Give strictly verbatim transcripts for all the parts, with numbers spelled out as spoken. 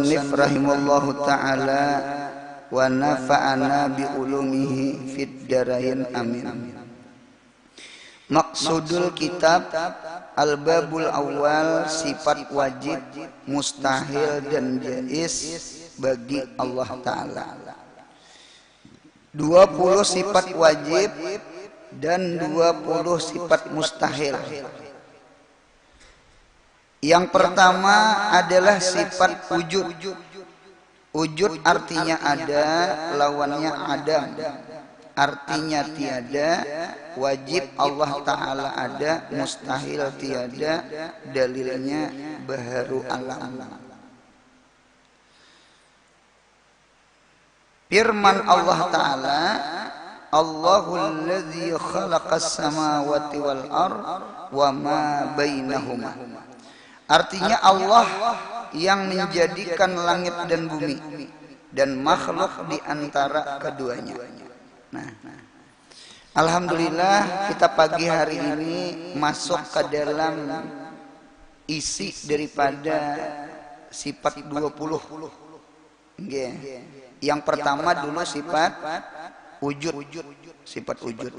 Musannif rahimallahu ta'ala wa nafa'ana bi ulumihi fid darain, amin. Maksudul kitab, al-babul awal, sifat wajib, mustahil dan jais bagi Allah Ta'ala. Dua puluh sifat wajib dan dua puluh sifat mustahil. Yang pertama adalah sifat wujud. Wujud artinya ada, lawannya adam. Artinya tiada, wajib Allah Ta'ala ada, mustahil tiada, dalilnya baharu alam. Firman Allah Ta'ala, "Allahul ladzi khalaqas samawati wal ard wa ma bainahuma." Artinya Allah yang menjadikan langit dan bumi dan makhluk di antara keduanya. Nah, alhamdulillah kita pagi hari ini masuk ke dalam isi daripada sifat dua puluh. Nggih. Yang pertama dulu sifat wujud. Sifat wujud.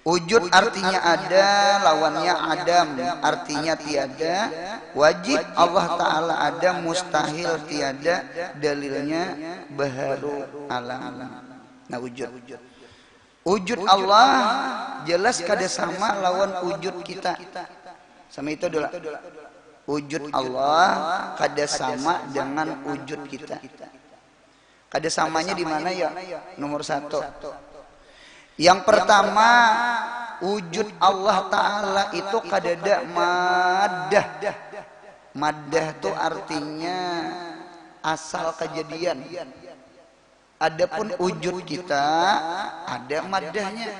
Wujud artinya ada, lawannya adam, artinya tiada. Wajib Allah Ta'ala ada, mustahil tiada, dalilnya baharu alam. Nah, wujud. Wujud Allah jelas kada sama lawan wujud kita. Sama itu dulu. Wujud Allah kada sama dengan wujud kita. Kada samanya di mana ya? Nomor satu. Yang pertama, wujud Allah Ta'ala itu kadada madah. Madah tu artinya asal kejadian. Adapun wujud kita, ada madahnya.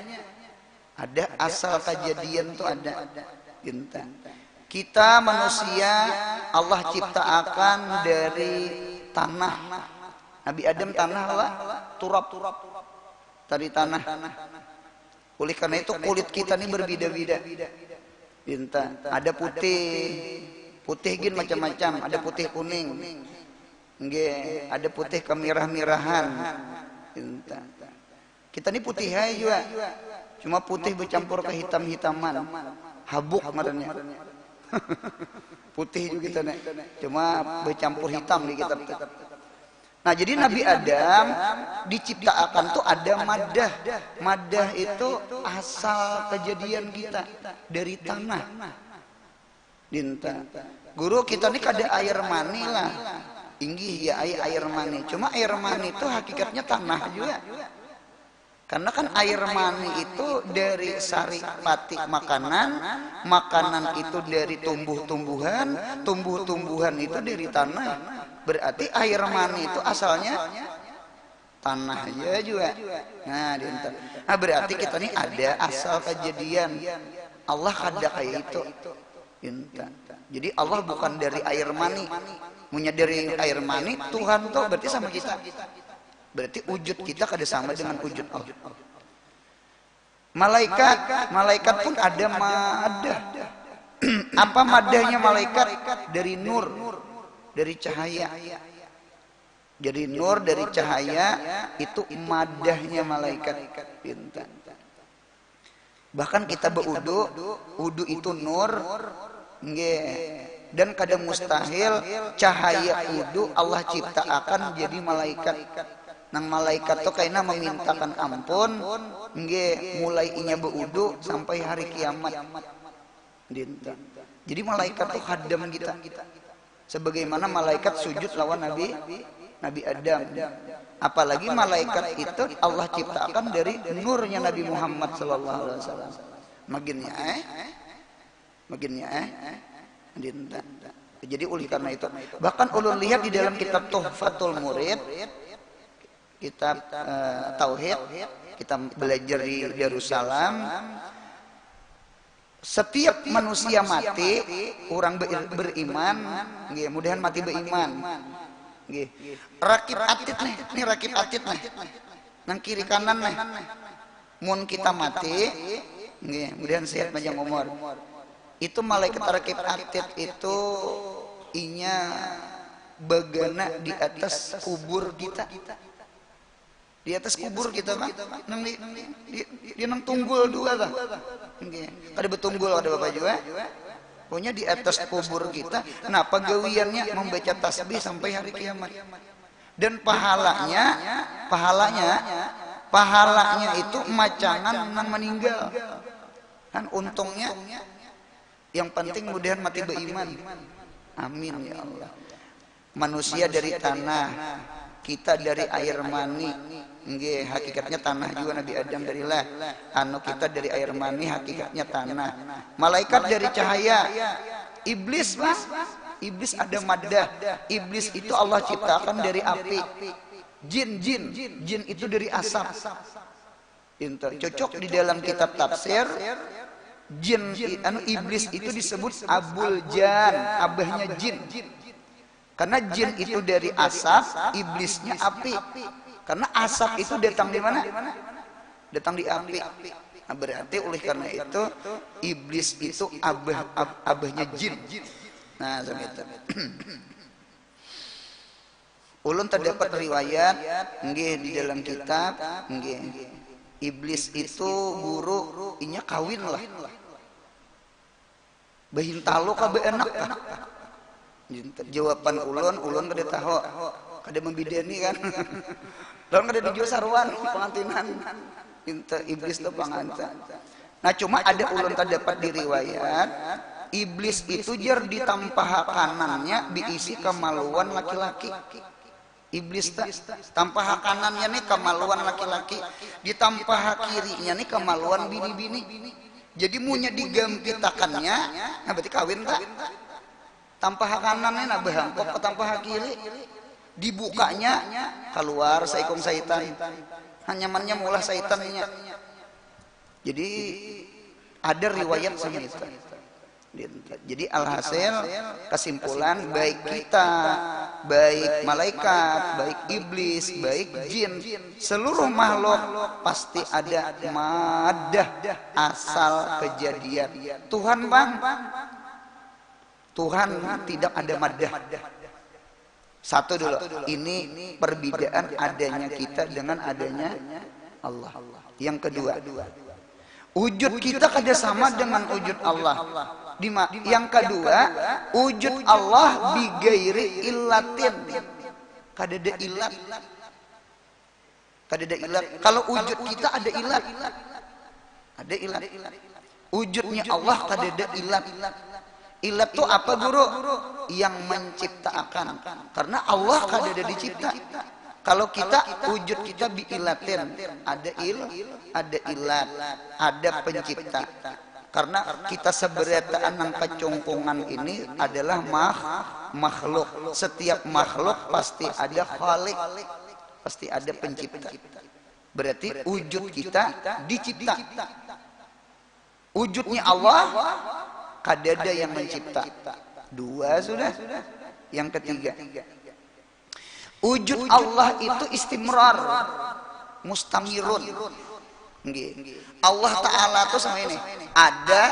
Ada asal kejadian tu ada. Intan. Kita manusia Allah ciptaakan dari tanah. Nabi Adam tanah lah, turap. Dari tanah. Oleh karena itu kulit kita ni berbeda-beda. Intan. Ada putih. Putih gin macam-macam. Ada putih kuning. Nggih, ada putih kemirah-mirahan. Intan. Kita ni putih aja jua. Cuma putih bercampur kehitam-hitaman. Habuk ngarannya. Putih juga kita nih. Cuma bercampur hitam di kita. Nah, jadi Nabi Adam diciptakan tuh ada madah. Madah itu asal kejadian kita dari tanah. Dinta. Guru, kita ni kada air mani lah. Inggih ya, ai air mani. Cuma air mani itu hakikatnya tanah juga. Karena kan air mani itu dari sari pati makanan, makanan itu dari tumbuh-tumbuhan, tumbuh-tumbuhan itu dari tanah. Berarti air mani itu asalnya tanah aja juga. Nah, dinta. Nah, berarti kita ni ada asal kejadian. Allah kada kayak itu. Dinta. Jadi Allah bukan dari air mani. Munnya dari air mani, Tuhan tuh berarti sama kita. Berarti wujud kita kada sama dengan wujud Allah. Malaikat, malaikat pun ada madah. Apa madahnya malaikat? Dari nur, dari cahaya. Jadi nur dari cahaya itu madahnya malaikat. Pinta. Bahkan kita beudu, udu itu nur, nggih. Dan kada mustahil cahaya udu Allah ciptaakan jadi malaikat. Nang malaikat tu kaina memintakan ampun, nggih, mulai inya beudu sampai hari kiamat. Dinta. Jadi malaikat tu hadam kita. Sebagaimana malaikat sujud lawan Nabi Nabi Adam. Apalagi malaikat itu Allah ciptakan dari nurnya Nabi Muhammad sallallahu alaihi wasallam. Maginnya eh, maginnya eh, dinta. Jadi oleh karena itu, bahkan ulun lihat di dalam kitab Tuhfatul Murid, kitab eh, tauhid, kita belajar di Darussalam, setiap manusia mati, orang ber- beriman, nggih, mudahan mati beriman. Nggih. Rakib atid nih, ini rakib atid nih. Nang kiri kanan nih. Mun kita mati, nggih, mudahan sehat panjang umur. Itu malaikat rakib atid itu inya bagana di atas kubur kita. Di atas kubur kita kan, nang di, di, di nang tunggul dua lah. Nggih. Kada betunggul kada apa jua. Pokoknya di atas kubur kita, nah pagawiannya membaca tasbih sampai hari kiamat. Dan pahalanya, pahalanya, pahalanya itu macangan nang meninggal. Kan untungnya, yang penting mudahan mati beriman. Amin ya Allah. Manusia dari tanah, kita dari air mani. Nggih, hakikatnya tanah juga, Nabi Adam darilah. Anu, kita dari air mani, hakikatnya tanah. Malaikat dari cahaya. Iblis, Bang. Iblis ada madah. Iblis itu Allah ciptakan dari api. Jin, jin, jin itu dari asap. Pinter. Cocok di dalam kitab tafsir, jin i- anu, iblis itu disebut Abul Jan, abahnya jin. Karena jin itu dari asap, iblisnya api. Karena asap itu datang di mana? Datang di api. Nah, berarti oleh karena itu iblis itu abah ab- abahnya jin. Nah, sama itu. Ulun terdapat riwayat, nggih, di dalam kitab, nggih. Iblis itu guru, inya kawin lah. Bahintalu kah baanak kah? Jawaban ulun, ulun kada tahu. Kada membidani kan. Ulun kada dijua saruan pengantinan. Inta iblis tu panganta. Nah, cuma ada ulun terdapat di riwayat, iblis itu jar di tampaha kanannya diisi kemaluan laki-laki. Iblis ta, tampaha kanannya nih kemaluan laki-laki, di tampaha kirinya nih kemaluan bini-bini. Jadi munnya digampitakannya, nah berarti kawin ta. Tampaha kanannya nah bahangkok ke tampaha kiri. Dibukanya, keluar saikung saitan. Nah, nyamannya maulah saitannya. Jadi ada riwayat sama itu. Jadi alhasil, kesimpulan, baik kita, baik malaikat, baik iblis, baik jin, seluruh makhluk pasti ada madah asal kejadian. Tuhan, Bang, Tuhan tidak ada madah. Satu dulu, ini perbedaan adanya kita dengan adanya Allah. Yang kedua, wujud kita kada sama dengan wujud Allah. Dima, yang kedua, wujud Allah bigairi illatin. Kada ada ilat. Kadada ilat. Kalau wujud kita ada ilat. Ada ilat. Wujudnya Allah kadada ilat. Ilat tu apa, Guru? Yang menciptakan. Karena Allah kadada dicipta. Kalau kita, wujud kita biilatin, ada il, ada ilat, ada pencipta. Karena kita seberataan nang kacungkungan ini adalah mah, makhluk. Setiap makhluk pasti ada khalik, pasti ada pencipta. Berarti wujud kita dicipta. Wujudnya Allah, kadada yang mencipta. Dua sudah. Yang ketiga, wujud Allah itu istimrar, mustamirun. Nggih. Allah Ta'ala tuh sama ini. Ada,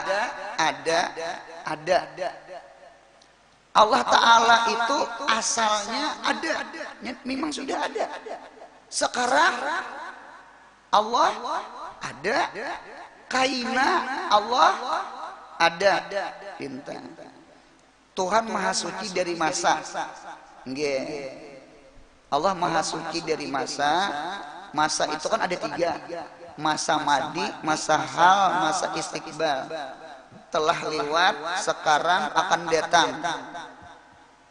ada, ada. Allah Ta'ala itu asalnya ada. Memang sudah ada. Sekarang Allah ada. Kaina Allah ada. Pinta. Tuhan Maha Suci dari masa. Nggih. Allah Maha Suci dari masa. Masa itu kan ada tiga. Masa madi, masa hal, masa istiqbal. Telah lewat, sekarang, akan datang.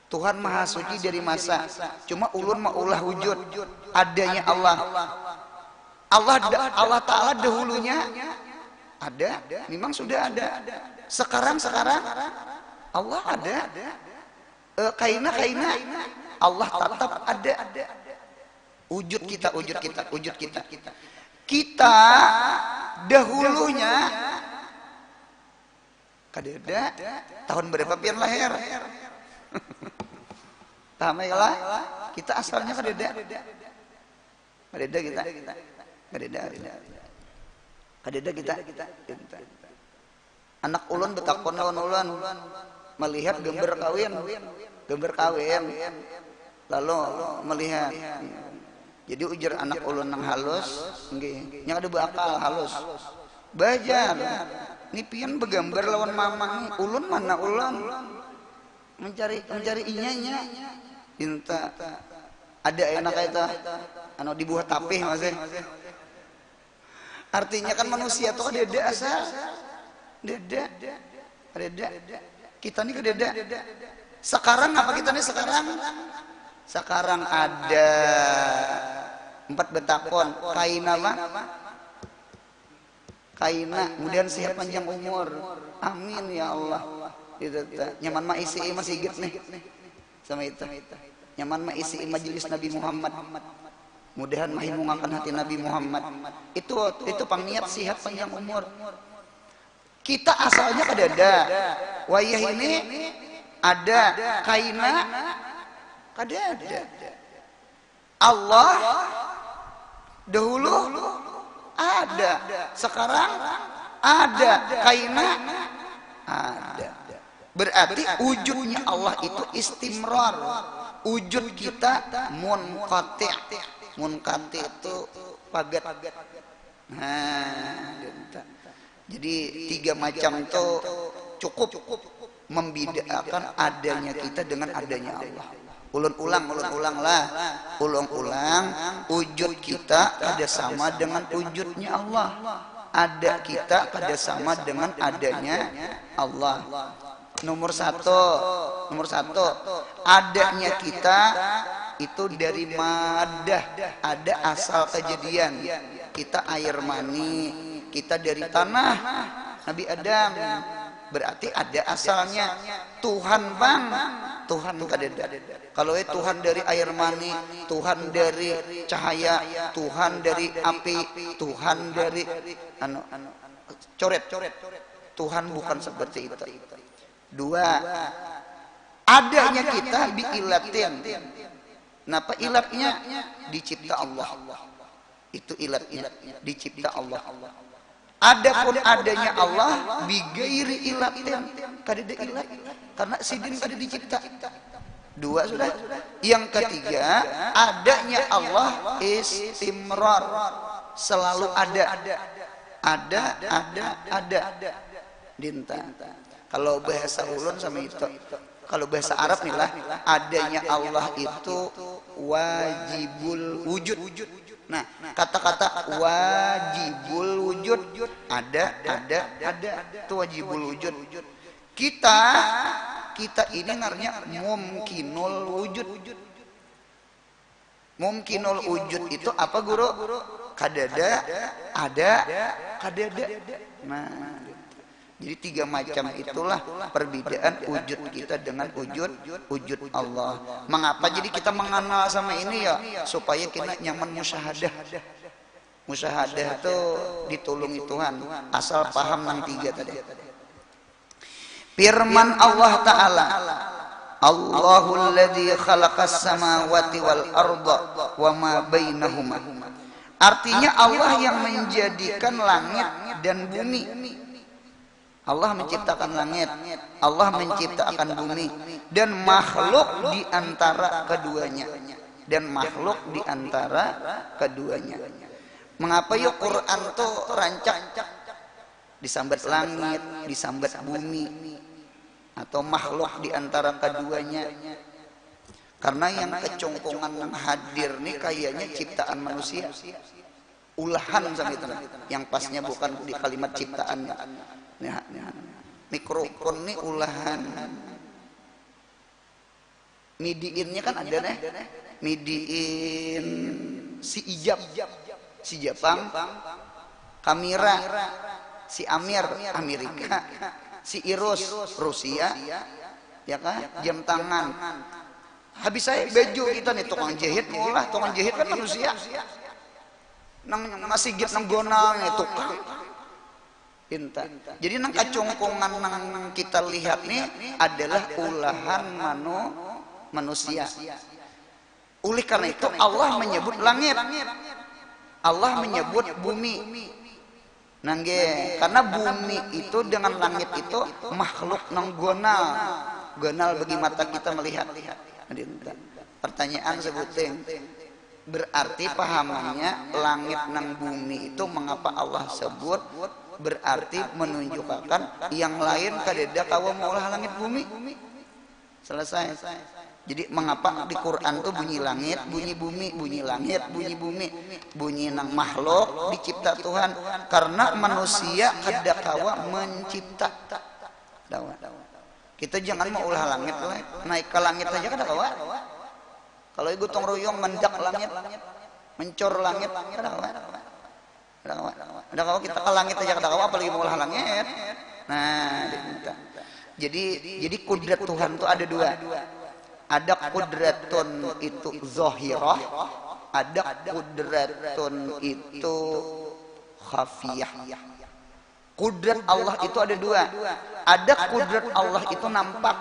Tuhan Maha Suci dari masa. Cuma ulun maulah wujud. Adanya Allah. Allah da, Allah Ta'ala dahulunya ada. Memang sudah ada. Sekarang, sekarang Allah ada. Eh, kaina, kaina. Allah tetap ada. Wujud kita, wujud kita, wujud kita. Kita dahulunya kadada. Tahun berapa pian lahir? Paham ya lah? Kita asalnya kadada. Kadada kita. Kadada. Kadada kita. Anak ulun betakun lawan ulun, melihat gambar kawin. Gambar kawin. Lalu melihat. Jadi ujar anak ulun nang halus, nggih, nya kada beakal, halus. Bajar. Ni pian begambar lawan mama ni, ulun mana ulun? Mencari mencari inya nya. Inta. Ada enak itu. Anu di buah tapih masih. Artinya kan manusia tuh kadada asal. Dada. Kadada. Kita ni kadada. Sekarang apa kita ni sekarang? Sekarang ada empat betakon. Kaina mah? Kaina. Kemudian sehat panjang umur. Amin ya Allah. Itu tuh. Nyaman mah isi masigit nih. Sama itu. Nyaman mah isi majelis Nabi Muhammad. Mudahan mahimungakan hati Nabi Muhammad. Itu itu pang niat sihat panjang umur. Kita asalnya kadada. Wayah ini ada, kaina kadada. Allah dahulu ada, sekarang ada, kaina ada. Berarti wujudnya Allah itu istimrar. Wujud kita munqati. Munqati itu pagat. Nah, jadi tiga macam itu cukup membedakan adanya kita dengan adanya Allah. Ulun ulang, ulun ulang lah. Ulun ulang, wujud kita kada sama dengan wujudnya Allah. Ada kita kada sama dengan adanya Allah. Nomor satu, nomor satu, adanya kita itu dari madah, ada asal kejadian. Kita air mani, kita dari tanah, Nabi Adam. Berarti ada asalnya. Tuhan bang, Tuhan kadada. Kalau eh Tuhan dari air mani, Tuhan dari cahaya, Tuhan dari api, Tuhan dari anu coret. Tuhan bukan seperti itu. Dua, adanya kita biilatin. Napa ilatnya? Dicipta Allah. Itu ilatnya, dicipta Allah. Adapun adanya Allah bigairi ilatin, kadada ilat. Karena sidin kada dicipta. Dua sudah. Yang ketiga, adanya Allah istimrar, selalu ada. Ada, ada, ada. Dinta. Kalau bahasa ulun sama itu. Kalau bahasa Arab nih lah, adanya Allah itu wajibul wujud. Nah, kata-kata wajibul wujud, ada, ada, ada, itu wajibul wujud. Kita, kita ini ngarannya mumkinul wujud. Mumkinul wujud itu apa guru? Kadada, ada, kadada. Nah, jadi tiga macam itulah perbedaan wujud kita dengan wujud wujud Allah. Mengapa jadi kita mengenal sama ini ya? Supaya kita nyaman musyahadah. Musyahadah tuh ditulungi Tuhan asal paham nang tiga tadi. Firman Allah Ta'ala, Allahul ladzi khalaqas samawati wal arda wa ma bainahuma. Artinya Allah yang menjadikan langit dan bumi. Allah menciptakan langit, Allah menciptakan bumi dan makhluk di antara keduanya. Dan makhluk di antara keduanya. Mengapa yuk Quran tuh rancak disambat langit, disambat bumi, atau makhluk di antara keduanya. Karena yang kecungkungan yang hadir nih kayaknya ciptaan manusia. Ulahan sama itu nah. Yang pasnya bukan di kalimat ciptaan. Nah, nah. Mikrofon nih ulahan. Midiinnya kan ada nih. Midiin si Ijab, si Japang, Kamira, si Amir, Amerika, si Irus, Rusia, ya kah? Jam tangan. Habis saya baju kita nih tukang jahit, maulah tukang jahit kan manusia. Nang masigit nang gonal nih tukang. Pinta. Jadi nang kacungkungan nang kita lihat nih adalah ulahan manu manusia. Oleh karena itu Allah menyebut langit. Allah menyebut bumi. Nangge, karena bumi itu dengan langit itu makhluk nang gonal. Gonal bagi mata kita melihat. Pinta. Pertanyaan sebuting. Berarti pahamannya langit nang bumi itu mengapa Allah sebut, berarti menunjukkan yang lain kadada kawa maulah langit bumi. Selesai. Jadi mengapa di Quran tuh bunyi langit, bunyi bumi, bunyi langit, bunyi bumi, bunyi nang makhluk dicipta Tuhan, karena manusia kada kawa mencipta. Dawa. Kita jangan mau ulah langit lah. Naik ke langit aja kada kawa. Kalau gotong royong mendak langit, mencor langit, kada kawa. Kada kawa. Kada kawa kita ke langit aja kada kawa, apalagi mau ulah langit. Nah, jadi jadi kudrat Tuhan tuh ada dua. Ada kudratun itu zahirah, ada kudratun itu khafiyah. Kudrat Allah itu ada dua. Ada kudrat Allah itu nampak.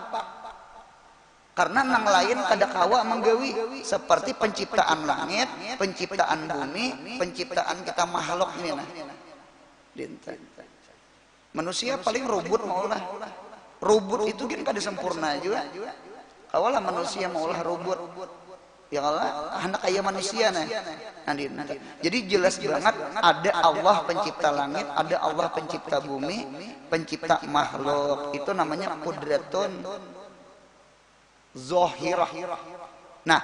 Karena nang lain kada kawa menggawi seperti penciptaan langit, penciptaan bumi, penciptaan kita makhluk ini nah. Dinten. Manusia paling rubut maulah. Rubut itu gin kada sempurna juga. Kawalah manusia maulah rubut. Ya Allah, anak kaya manusia nah. Nah, dinten. Jadi jelas banget ada Allah pencipta langit, ada Allah pencipta bumi, pencipta makhluk. Itu namanya kudratun zahirah. Nah,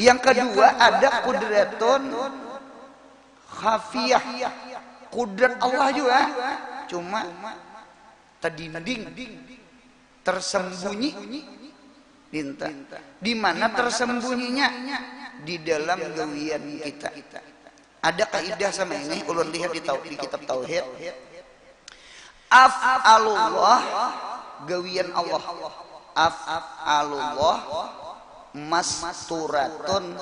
yang kedua ada kudratun khafiyah. Kudrat Allah juga, cuma terdinding, tersembunyi. Dinten. Di mana tersembunyinya? Di dalam gawian kita. Ada kaidah sama ini, ulun lihat di, tau, di kitab tauhid. Af'alullah, gawian Allah. Af'alullah masturatun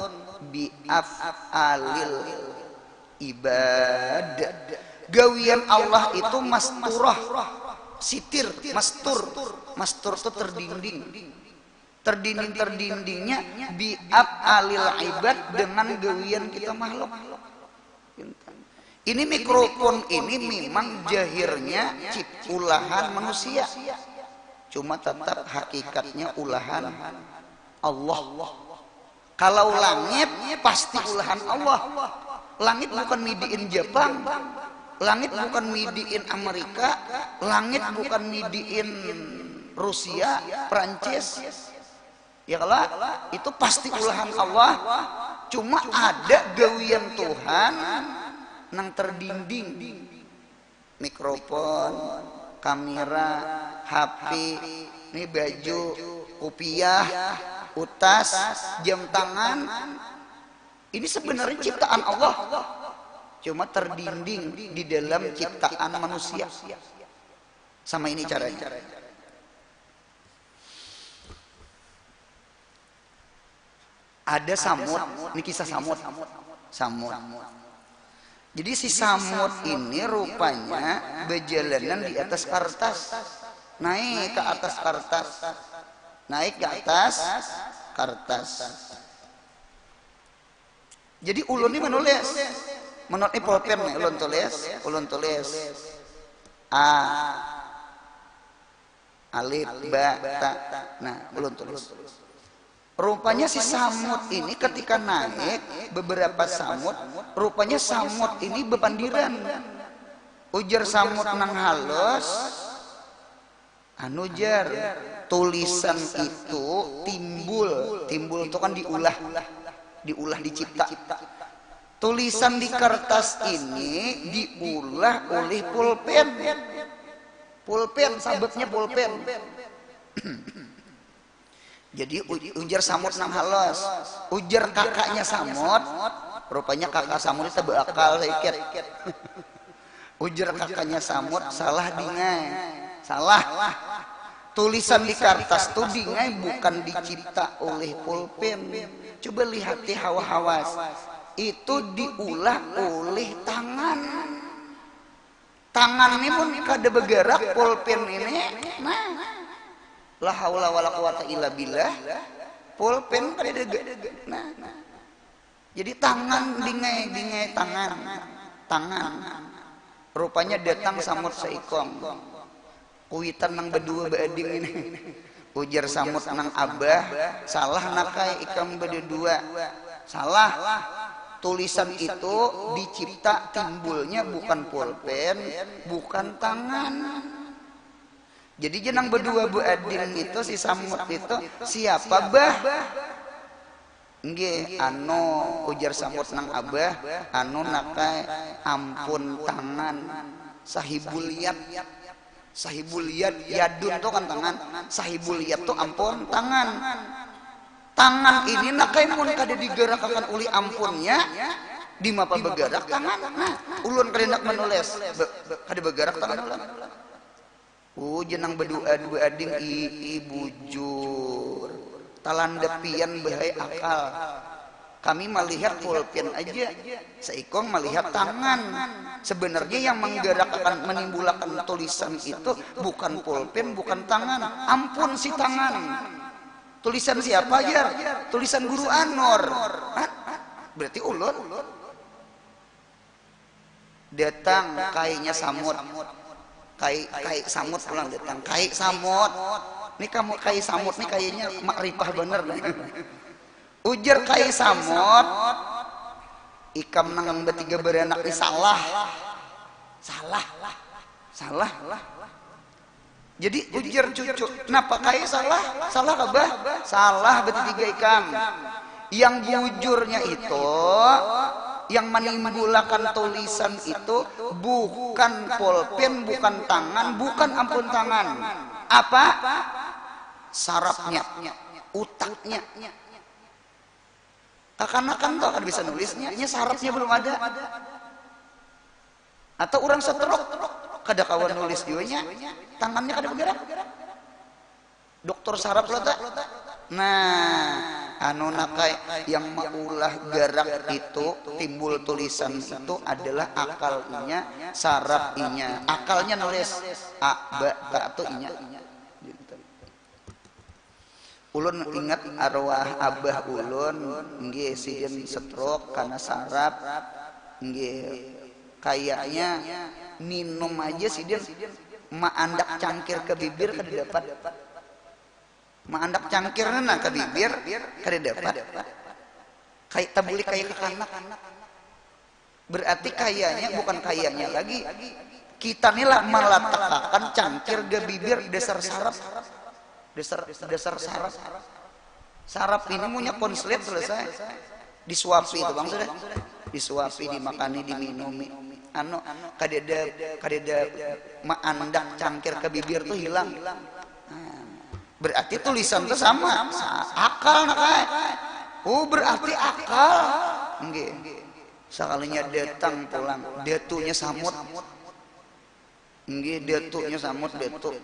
bi af'alil ibad. Gawian Allah itu masturah, sitir, mastur. Mastur itu terdinding. Terdinding-terdindingnya bi af'alil ibad, dengan gawian kita makhluk. Ini mikrofon ini memang jahirnya cip ulahan manusia. Cuma tetap hakikatnya ulahan Allah. Kalau langit pasti ulahan Allah. Langit bukan midiin Jepang. Langit bukan midiin Amerika. Langit bukan midiin Rusia, Prancis. Ya kala, itu pasti ulahan Allah. Cuma ada gawian Tuhan nang terdinding. Mikrofon, kamera, H P, ini baju, kupiah, utas, jam tangan. Ini sebenarnya ciptaan Allah. Cuma terdinding di dalam ciptaan manusia. Sama ini caranya. Ada samut, ini kisah samut. Samut. Jadi si samut ini rupanya berjalanan di atas kertas. Naik ke atas kertas. Naik ke atas kertas. Jadi ulun ini menulis. Menurut ini pulpen nih, ulun tulis, ulun tulis. A. Alif, ba, ta. Nah, ulun tulis. Rupanya si samut ini ketika naik, beberapa samut, rupanya samut ini bepandiran. Ujar samut nang halus, anu jar, tulisan itu timbul. Timbul itu kan diulah, diulah dicipta. Tulisan di kertas ini diulah oleh pulpen. Pulpen, sababnya pulpen. Jadi ujar samut nang halos, ujar kakaknya samut, rupanya kakak samut itu beakal sedikit. Ujar kakaknya samut, salah dingai, salah. Tulisan di kartas tu dingai bukan dicipta oleh pulpen. Coba lihati hawa-hawas, itu diulah oleh tangan. Tangan ini pun kada bergerak, pulpen ini, nah, la haula wala quwata illa billah, pulpen kada ada. Nah, jadi tangan dingai, dingai tangan, tangan. Rupanya datang samut seikong, kuitan nang berdua beading ini. Ujar samut nang abah, salah nakai ikam bededua. Salah. Tulisan itu dicipta timbulnya bukan pulpen, bukan tangan. Jadi jenang bedua bu ading itu si samut itu siapa bah? Nggih, anu ujar samut nang abah, anu nakai ampun tangan. Sahibul yad. Sahibul yad, yadun tu kan tangan. Sahibul yad tu ampun tangan. Tangan ini nakai mun kada digarakakan ulih ampunnya, dimapa begarak tangan. Nah, ulun kada hendak menulis. Be, be, kada begarak tangan ulun. Uh, jenang bedua dua ading ii bujur. Talanda pian bahai akal. Kami melihat pulpen aja, seikung melihat tangan. Sebenarnya yang menggerakkan, menimbulakan tulisan itu bukan pulpen, bukan tangan. Ampun si tangan. Tulisan siapa jar? Tulisan guru Anur. Hah? Berarti ulun. Datang kainya samut. Kai kai samut pulang datang. Kai samut. Ni kamu kai samut ni kayaknya makrifah bener nih. Ujar kai samut, ikam nang betiga beranak ni salah. Salah. Salah. Jadi ujar cucu, napa kai salah? Salah kah bah? Salah betitiga ikam. Yang bujurnya itu, yang menimbulakan tulisan itu bukan pulpen, bukan tangan, bukan ampun tangan. Apa? Sarapnya, utaknya. Kakanakan tuh kada bisa nulisnya, nya sarapnya belum ada. Atau orang stroke, kada kawa nulis jua nya, tangannya kada bergerak. Dokter sarap lo tak? Nah, anu nakai yang maulah garak itu timbul tulisan itu adalah akal inya, sarap inya. Akalnya nulis a, ba, ta tu inya. Ulun ingat arwah abah ulun, nggih sidin stroke karena sarap, nggih kayaknya minum aja sidin maandak cangkir ke bibir kada dapat, maandak cangkir nana ke bibir kada dapat, kayak tabulik kayak kekanak. Berarti kayanya bukan kayanya lagi. Kita ni lah malatakakan cangkir ga bibir dasar sarap. Dasar dasar sarap. Sarap ini munya konslet selesai. Disuapi itu bang sudah. Disuapi, dimakani, diminumi. Anu kadada kadada maandak cangkir ke bibir tuh hilang. Nah, berarti tulisan tuh sama. Akal nak ai. Oh berarti akal. Nggih. Sakalinya datang pulang, datunya samut. Nggih, datunya samut, datu.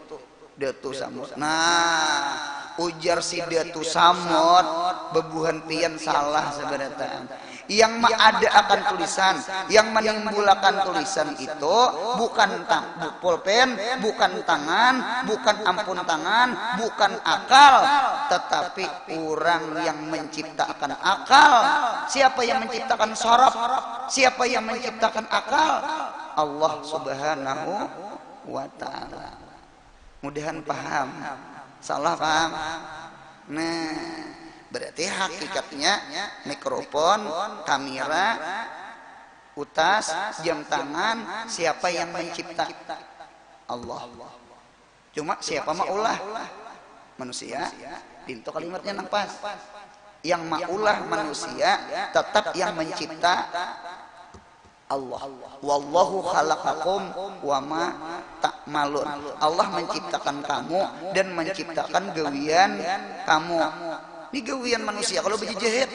Datu samut. Nah, ujar si datu samut, bebuhan pian salah sebenarnya. Yang maada akan tulisan, yang menimbulakan tulisan itu bukan tang, bu- pulpen, bukan tangan, bukan ampun tangan, bukan akal, tetapi orang yang menciptakan akal. Siapa yang menciptakan saraf? Siapa yang menciptakan akal? Allah Subhanahu wa taala. Mudahan paham. Salah paham? Nah, berarti hakikatnya mikrofon, kamera, utas, jam tangan, siapa yang mencipta? Allah. Cuma siapa maulah? Manusia. Dintu kalimatnya nang pas. Yang maulah manusia tetap yang mencipta Allah. Wallahu khalaqakum wa ma ta'malun. Allah menciptakan kamu dan menciptakan gawian kamu. Ini gawian manusia kalau bejejehit.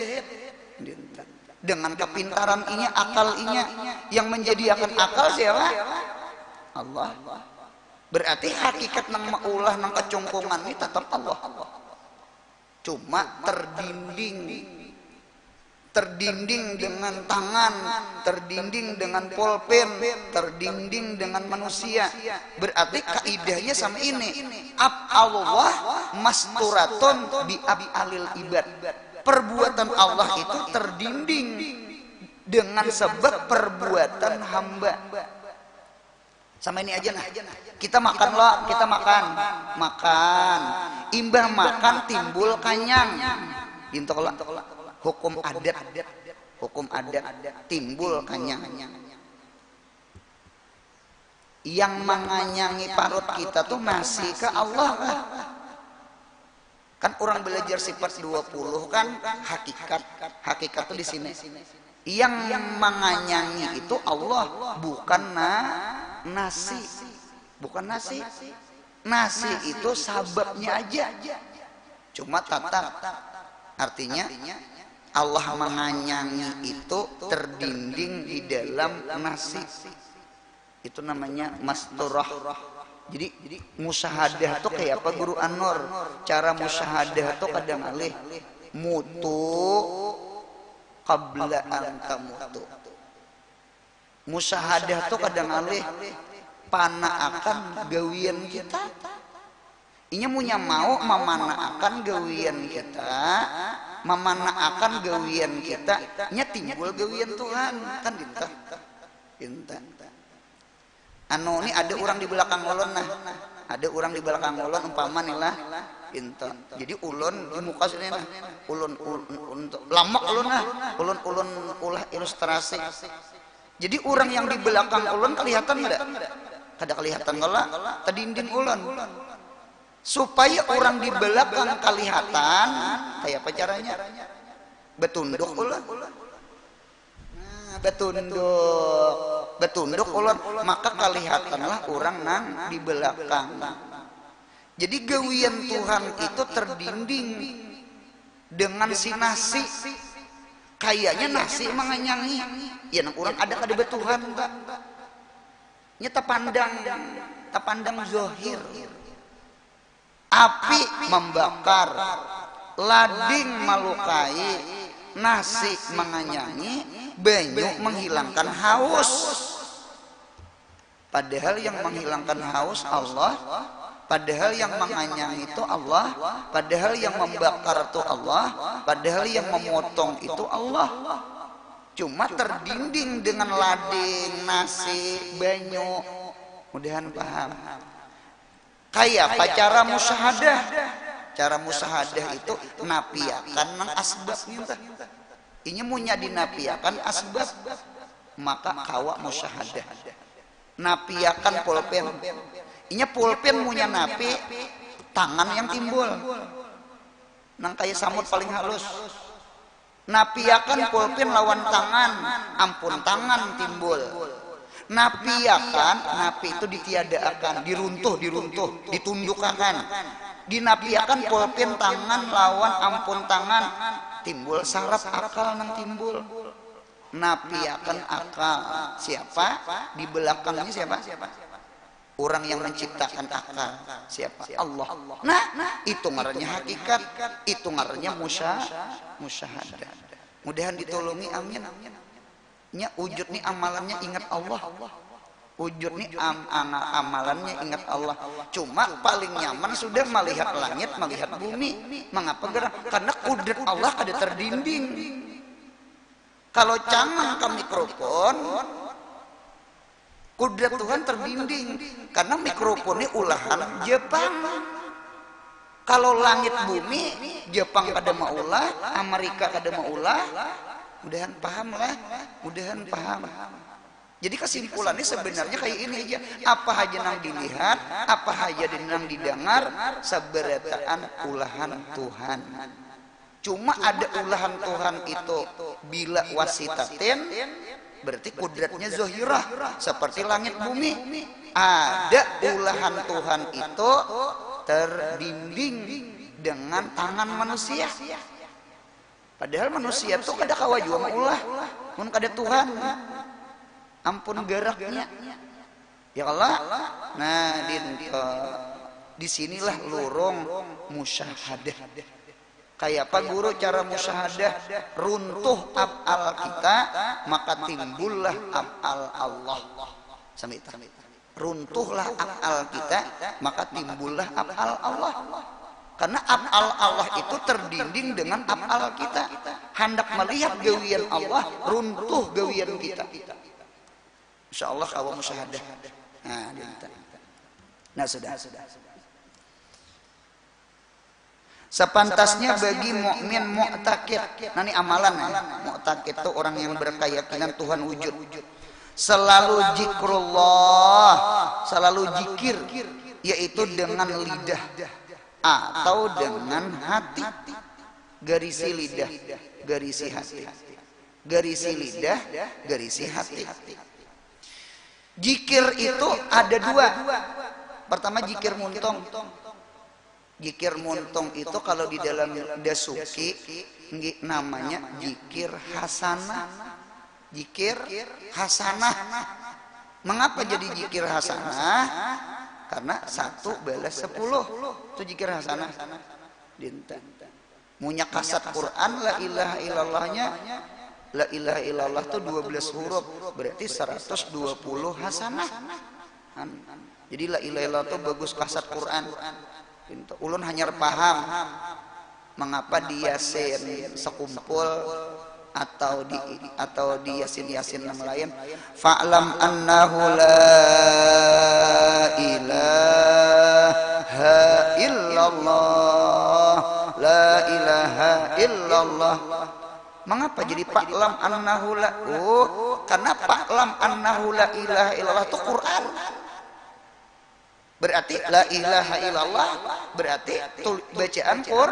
Dengan kepintaran inya, akal inya, yang menjadiakan akal siapa? Allah. Berarti hakikat nang maulah nang kecungkungan ini tetap Allah. Cuma terdinding, terdinding dengan tangan, terdinding dengan pulpen, terdinding dengan manusia. Berarti kaidahnya sama ini. Ap Allah masturatun bi ap alil ibad. Perbuatan Allah itu terdinding dengan sebab perbuatan hamba. Sama ini aja nah. Kita makan lo, kita makan. Makan. Imbah makan timbul kanyang. Dinto kalo hukum adat, hukum adat timbul kanyang. Yang manganyangi parut kita tuh nasi kah Allah kah? Kan urang balajar sifat dua puluh kan hakikat. Hakikat tuh di sini. Yang manganyangi itu Allah, bukan na nasi. Bukan nasi. Nasi itu sababnya aja. Cuma tatap. Artinya Allah manganyangi itu terdinding di dalam nasi. Itu namanya masturah. Jadi musyahadah tuh kayak apa Guru Anur? Cara musyahadah tuh kadang alih mutu qabla an tamutu. Musyahadah tuh kadang alih panaakan gawian kita. Inya munya mau mamanaakan gawian kita, mamanaakan gawian kita, nya timbul gawian Tuhan kan dinta. Dinta. Anu ni ada urang di balakang ulun nah. Ada urang di balakang ulun umpama ni lah. Pinton. Jadi ulun di muka sini nah. Ulun, ulun, ulun tu lamak ulun nah. Ulun, ulun ulah ilustrasi. Jadi urang yang di balakang ulun kalihatan kada? Kada kalihatan kalo tadinding ulun. Supaya urang di balakang kalihatan, kaya apa caranya? Batunduk ulun. Nah, batunduk, batunduk ulun, maka kalihatanlah urang nang di balakang. Jadi gawian Tuhan itu terdinding dengan si nasi. Kayaknya nasi manganyangi. Ya nang urang ada kada batuhan ta. Nya tapandang, tapandang zohir. Api mambakar, lading malukai, nasi manganyangi, banyu manghilangkan haus. Padahal yang manghilangkan haus Allah, padahal yang manganyangi tu Allah, padahal yang mambakar tu Allah, padahal yang mamotong itu Allah. Cuma terdinding dengan lading, nasi, banyu. Mudahan paham. Kayapa cara musyahadah? Cara musyahadah itu napiakan nang asbab ninta. Inya munya dinapiakan asbab, maka kawa musyahadah. Napiakan pulpen. Inya pulpen munya napi, tangan yang timbul. Nang kaya samut paling halus. Napiakan pulpen lawan tangan, ampun tangan timbul. Napiakan, napi itu ditiadaakan, diruntuh, diruntuh, ditundukakan. Dinapiakan pulpen tangan lawan ampun tangan, timbul saraf akal nang timbul. Napiakan akal. Siapa? Di belakangnya siapa? Orang yang menciptakan akal. Siapa? Allah. Nah, itu ngarannya hakikat, itu ngarannya musya, musyahadah. Mudahan ditolongi, amin. Nya wujud ni amalannya ingat Allah. Wujud ni am, anga, amalannya ingat Allah. Cuma paling nyaman sudah melihat langit, melihat bumi. Mengapa gerang? Karena kudrat Allah kada terdinding. Kalau cangang ka mikrofon, kudrat Tuhan terdinding karena mikrofon ini ulahan Jepang. Kalau langit bumi, Jepang kada maulah, Amerika kada maulah. Mudahan paham lah, mudahan paham. Jadi kesimpulannya sebenarnya kayak ini aja. Apa aja nang dilihat, apa aja nang didengar, seberataan ulahan Tuhan. Cuma ada ulahan Tuhan itu bila wasitatin, berarti kudratnya zahirah seperti langit bumi. Ada ulahan Tuhan itu terdinding dengan tangan manusia. Padahal manusia tuh kada kawa jua maulah mun kada Tuhan. Ampun geraknya. Ya Allah. Nah, di, eh, di sinilah lurung musyahadah. Kayapa guru cara musyahadah? Runtuh af'al kita, maka timbullah af'al Allah. Sampai itu. Runtuhlah af'al kita, maka timbullah af'al Allah. Karena af'al Allah itu terdinding dengan af'al kita. Handak melihat gawian Allah, runtuh gawian kita. Insya Allah kawa musyahadah. Nah, nah sudah. Sepantasnya bagi mukmin mu'takid. Nah, ini amalan ya. Mu'takid itu orang yang berkeyakinan Tuhan wujud. Selalu zikrullah, selalu zikir, yaitu dengan lidah atau dengan hati. Garisi lidah, garisi hati. Garisi lidah, garisi hati. Zikir itu ada dua. Pertama zikir muntung. Zikir muntung itu kalau di dalam Dasuki, nggih, namanya zikir hasanah. Zikir hasanah. Mengapa jadi zikir hasanah? Karena satu balas sepuluh. Itu zikir hasanah. Dinten. Munya kasat Quran la ilaha illallahnya, la ilaha illallah tuh dua belas huruf, berarti seratus dua puluh hasanah. Kan? Jadi la ilaha illallah tuh bagus kasat Quran. Pintu. Ulun hanyar paham mengapa di Yasin sekumpul atau di atau di Yasin-Yasin yang lain. Fa'lam annahu la ilaha illallah. La ilaha illallah. Mengapa jadi fa'lam annahu la? Oh, karena fa'lam annahu la ilaha illallah itu Quran. Berarti la ilaha illallah berarti tul- bacaan Qur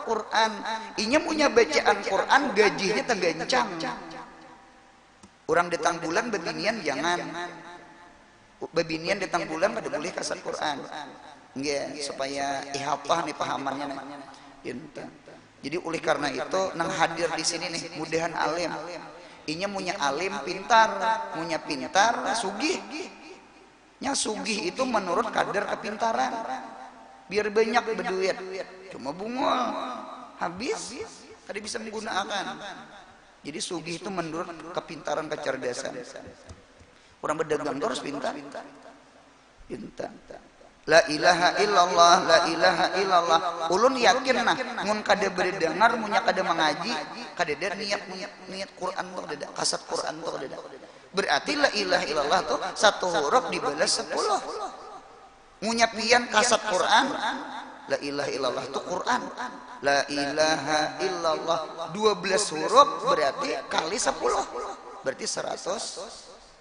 Quran. Inya punya bacaan Quran gajihnya tegancang. Orang datang bulan bebinian jangan. Bebinian datang bulan kada boleh kasat Quran. Nggih, supaya ihatah nih pahamannya nih. Intan. Jadi oleh karena itu nang hadir di sini nih mudahan alim. Inya munya alim pintar, munya pintar sugih. Nya sugih itu menurut kadar kepintaran. Biar banyak beduit, cuma bungul, habis, kada bisa menggunakan. Jadi sugih itu menurut kepintaran kecerdasan. Orang berdagang tuh harus pintar. Pintar. La ilaha illallah, la ilaha illallah. Ulun yakin nah, mun kada berdengar, munya kada mengaji, kada ada niat niat Quran tuh kada ada, kasat Quran tuh kada ada. Berarti la ilaha illallah tuh satu huruf dibalas sepuluh. Munya pian kasat Quran, la ilaha illallah tu Quran. La ilaha illallah dua belas huruf berarti kali sepuluh. Berarti seratus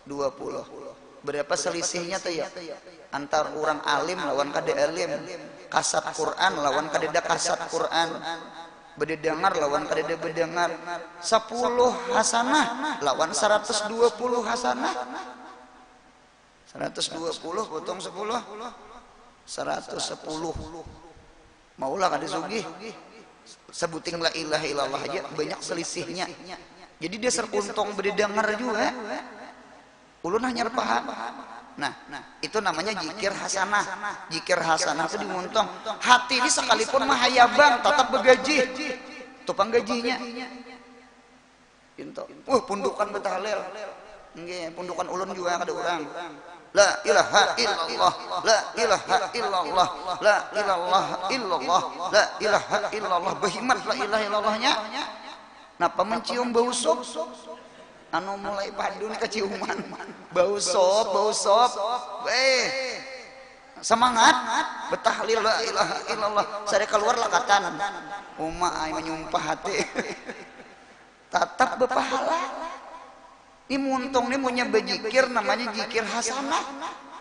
dua puluh. Berapa selisihnya tuh ya? Antar orang alim lawan kada alim. Kasat Quran lawan kada ada kasat Quran. Bededangar lawan kada ada bedengar. Sepuluh hasanah lawan seratus dua puluh hasanah. Seratus dua puluh potong sepuluh, seratus sepuluh. Maulah kada sugih. Sebuting la ilaha illallah aja banyak selisihnya. Jadi dasar untung bededangar juga. Ulun hanyar paham. Nah, itu namanya jikir hasanah. Jikir hasanah itu dimuntung. Hati ini sekalipun mahayabang tetap begaji. Itu panggajinya. Pintu. Wah, pundukan betahlil. Nggih, pundukan ulun juga kada urang. La ilaha illallah, la ilaha illallah, la ilaha illallah, la ilaha illallah. Behimat la ilaha illallahnya. Napa mencium bau sop? Anu mulai padu nih keciuman. Bau sop, bau sop. Weh. Semangat betahlil la ilaha illallah. Sare keluar lakatan. Uma ai menyumpah hati. Tatap bepahala. Ini muntung nih punya bejikir namanya jikir hasanah.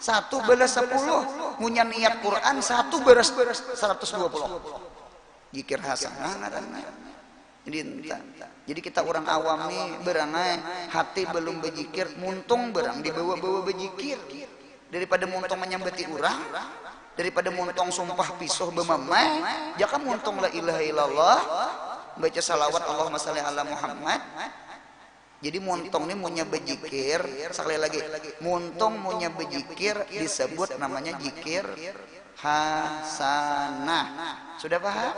Satu balas sepuluh. Punya niat Quran satu balas seratus dua puluh. Jikir hasanah ngarannya. Jadi entah. Jadi kita orang awam nih berangai hati belum bejikir, muntung berang dibawa-bawa bejikir. Daripada muntung menyambati orang, daripada muntung sumpah pisuh bemamai, jaka muntung la ilaha illallah, baca salawat Allahumma salli ala Muhammad. Jadi muntung ini munya bejikir, sekali lagi, muntung munya bejikir disebut namanya jikir hasanah. Sudah paham?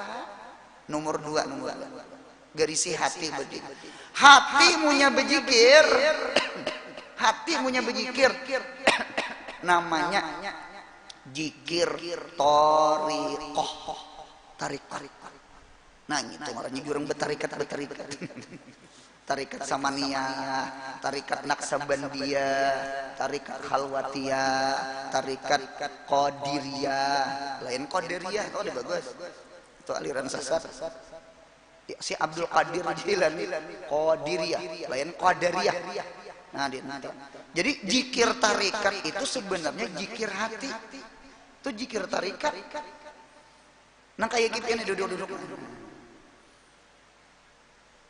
Nomor dua, nomor dua. Garisi hati bedi. Hati munya bejikir, hati munya bejikir, namanya jikir torikoh, tarik tarik. Nah, itu ngarannya jurang betarikat betarikat. Tarikat Samaniyah, tarikat Naksabandia, tarikat Khalwatiyah, tarikat Qadiriyah, lain Qadiriyah, oh, ada bagus. Itu aliran sasat. Ya, si Abdul Qadir Jilani, Qadiriyah, lain Qadariyah. Nah, di, nah, di. Jadi jikir tarikat itu sebenarnya jikir hati. Itu jikir tarikat. Nang kayak gitu ini duduk-duduk.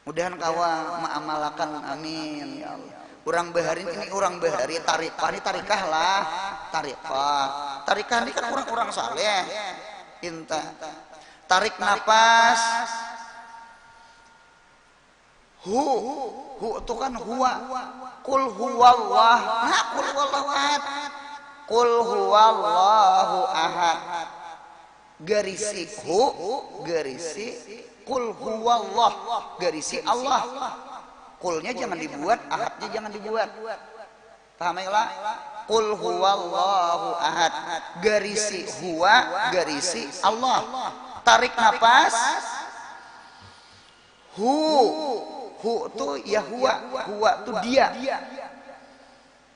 Mudahan kawa maamalakan, amin ya Allah. Urang bahari ini, urang bahari tarikah ini, tarikah lah, tarikah. Tarikah ini kan urang-urang saleh. Inta. Tarik napas. Hu. Hu itu kan huwa. Qul huwallah. Nah, qul huwallahu ahad. Qul huwallahu ahad. Garisi hu, garisi qul huwallah, garisi Allah. Qulnya jangan dibuat, ahadnya jangan dibuat. Paham ya lah? Qul huwallahu ahad. Garisi huwa, garisi Allah. Tarik napas. Hu. Hu tu ya huwa, huwa tu dia.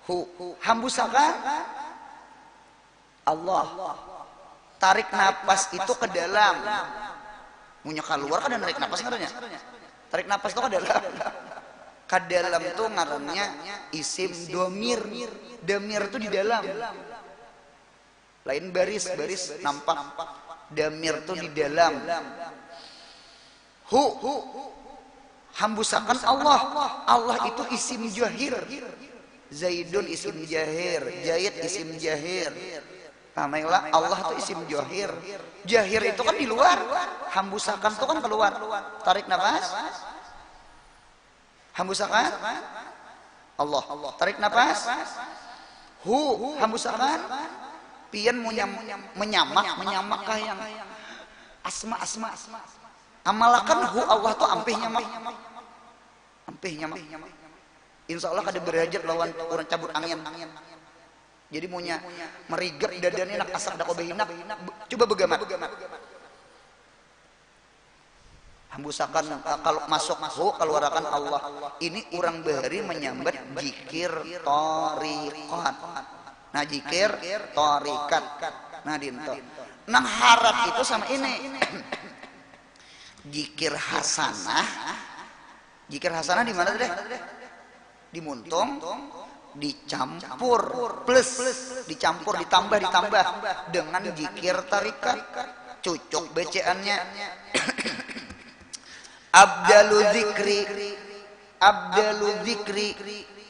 Hu. Hambusakan. Allah. Tarik napas itu ke dalam. Munnya keluar kada narik napas ngarannya. Tarik napas itu ke dalam. Ke dalam tuh ngarannya isim domir. Domir tuh di dalam. Lain baris, baris nampak. Domir tuh di dalam. Hu. Hambusakan Allah. Allah itu isim jahir. Zaidun isim jahir, Zaid isim jahir. Paham ya lah? Allah itu isim jahir. Jahir itu kan di luar. Hambusakan itu kan keluar. Tarik nafas. Hambusakan. Allah. Tarik nafas. Hu. Hambusakan. Pian munyam, menyamak, menyamak kah yang asma, asma. Amalakan hu Allah tuh ampih nyamak. Ampih nyamak. Insya Allah kada berhajat lawan orang cabut angin. Jadi munya merigap dada ni nak asak dako behinak. Coba begamat. Hambusakan, eh, kalau masuk hu, keluarakan Allah. Ini orang bahari menyambat jikir tarikat. Nah, jikir tarikat. Nah, dinto. Nang harat itu sama ini. Jikir hasanah. Jikir hasanah di mana tadi? Di muntung, dicampur plus, dicampur, ditambah, ditambah dengan jikir tarikat. Cucuk bacaannya. Abdalu zikri, abdalu zikri,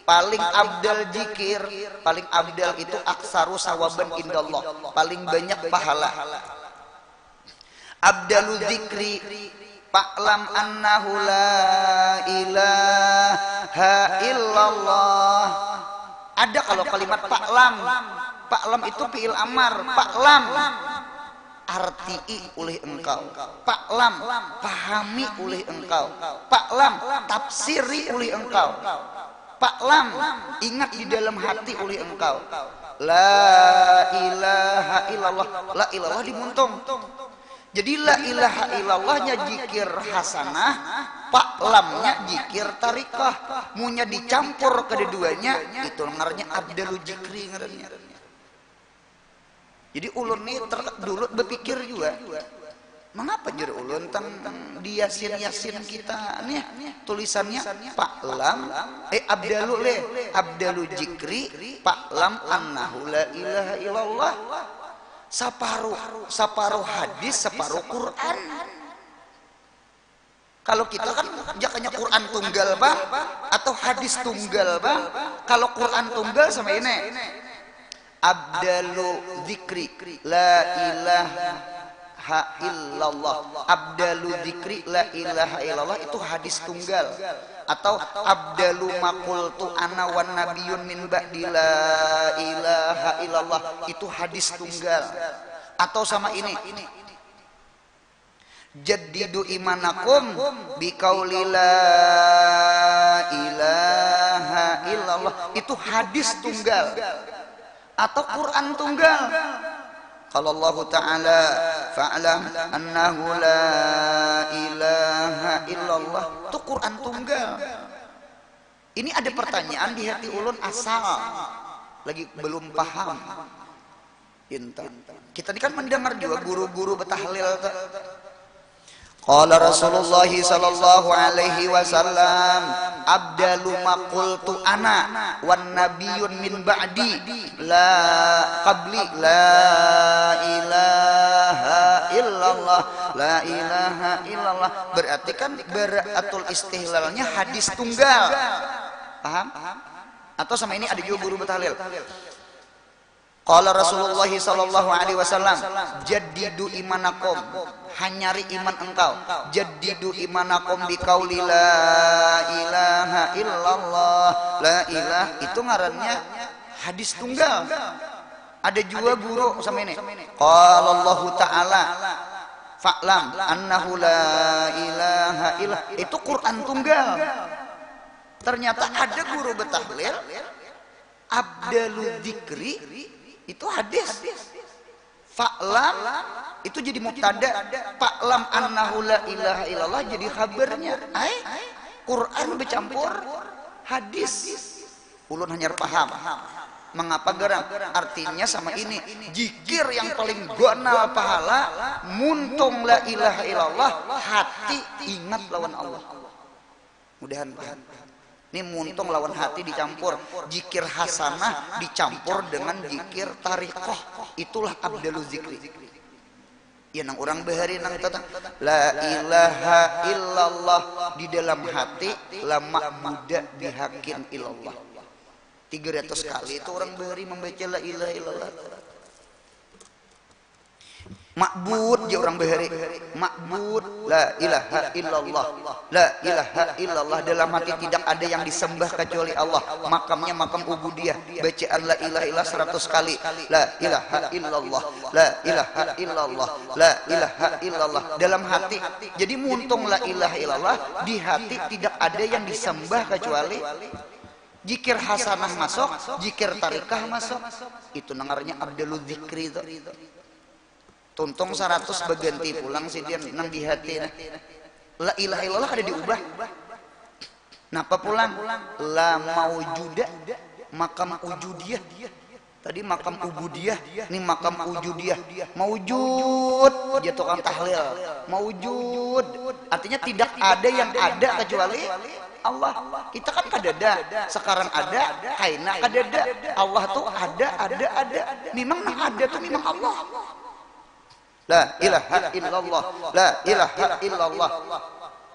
paling abdal jikir, paling abdal itu aksaru sawaban indallah, paling banyak pahala. Abdalu zikri, pa'lam annahu la ilaha illallah. Ada kalau kalimat pa'lam. Pa'lam itu fi'il amar. Pa'lam. Artii ulih engkau. Pa'lam. Pahami ulih engkau. Pa'lam. Tafsiri ulih engkau. Pa'lam. Ingat di dalam hati ulih engkau. La ilaha illallah. La ilallah di muntung. Jadi la ilaha illallahnya jikir hasanah, pa'lamnya jikir tarikah. Munya dicampur keduanya, itu ngarannya abdalu jikri ngarannya. Jadi ulun ni ter, dulu berpikir juga, mengapa jar ulun tang di yasin-yasin kita nih tulisannya pa'lam, eh, abdalu leh, abdalu jikri, pa'lam annahu la ilaha illallah. Saparuh, saparuh hadis, saparuh Quran. Kalau kita kan jakanya Quran tunggal bang atau hadis tunggal bang. Kalau Quran tunggal sama ini. Abdalu zikri la ilaha illallah. Abdalu zikri la ilaha illallah itu hadis tunggal. Atau abdalu maqultu ana wan nabiyun min ba'di la ilaha illallah itu hadis tunggal. Atau sama ini. Jaddidu imanakum biqauli la ilaha illallah. Itu hadis tunggal atau Quran tunggal. Kalau Allah Ta'ala fa'lam annahu la ilaha illallah. Itu Quran tunggal. Ini ada pertanyaan di hati ulun asal lagi belum paham. Intan. Kita ini kan mendengar juga guru-guru betahlil tuh. Qala Rasulullah sallallahu alaihi wasallam, abdalu ma qultu ana wan nabiyun min ba'di, la qabli, la ilaha illallah, la ilaha illallah. Berarti kan baraatul istihlalnya hadis tunggal. Paham? Atau sama ini ada juga guru betahlil. Qala Rasulullah sallallahu alaihi wasallam, jaddidu imanakum, hanyari iman engkau. Jaddidu imanakum biqauli la ilaha illallah. La ilah itu ngarannya hadis tunggal. Ada juga guru sama ini. Qala Allahu taala, fa'lam annahu la ilaha illallah. Itu Quran tunggal. Ternyata ada guru betahlil, abdalu dzikri itu hadis. Fa'lam itu jadi mubtada. Fa'lam annahu la ilaha illallah jadi khabarnya. Ai, Quran bercampur hadis. Ulun hanyar paham. Mengapa garang? Artinya sama ini, jikir yang paling ganal pahala, muntung la ilaha illallah, hati ingat lawan Allah. Mudahan paham. Ini muntung lawan hati dicampur, jikir hasanah dicampur dengan jikir tarikoh. Itulah abdalu zikri. Ya nang urang bahari nang tata, la ilaha illallah di dalam hati, la ma'buda bihakin illallah. Tiga ratus kali itu urang bahari membaca la ilaha illallah. Ma'bud ja urang bahari. Ma'bud, la ilaha illallah. La ilaha illallah, dalam hati tidak ada yang disembah kecuali Allah. Makamnya makam ubudiyah. Bacaan la ilaha illallah seratus kali. La ilaha illallah. La ilaha illallah. La ilaha illallah. Dalam hati. Jadi muntung la ilaha illallah, di hati tidak ada yang disembah kecuali jikir hasanah masuk, jikir tarikah masuk. Itu nang ngarannya abdalu zikri tu. Tuntung saratus baganti pulang sidin nang di hati nah. La ilaha illallah kada diubah. Napa pulang? La maujuda, makam ujudiyah. Tadi makam ubudiyah, ni makam ujudiyah. Maujud, ja tukang tahlil. Maujud. Artinya tidak ada yang ada kecuali Allah. Kita kan kadada. Sekarang ada, kaina kadada. Allah tu ada, ada, ada. Memang nang ada tu memang Allah. La ilaha illallah. La ilaha illallah.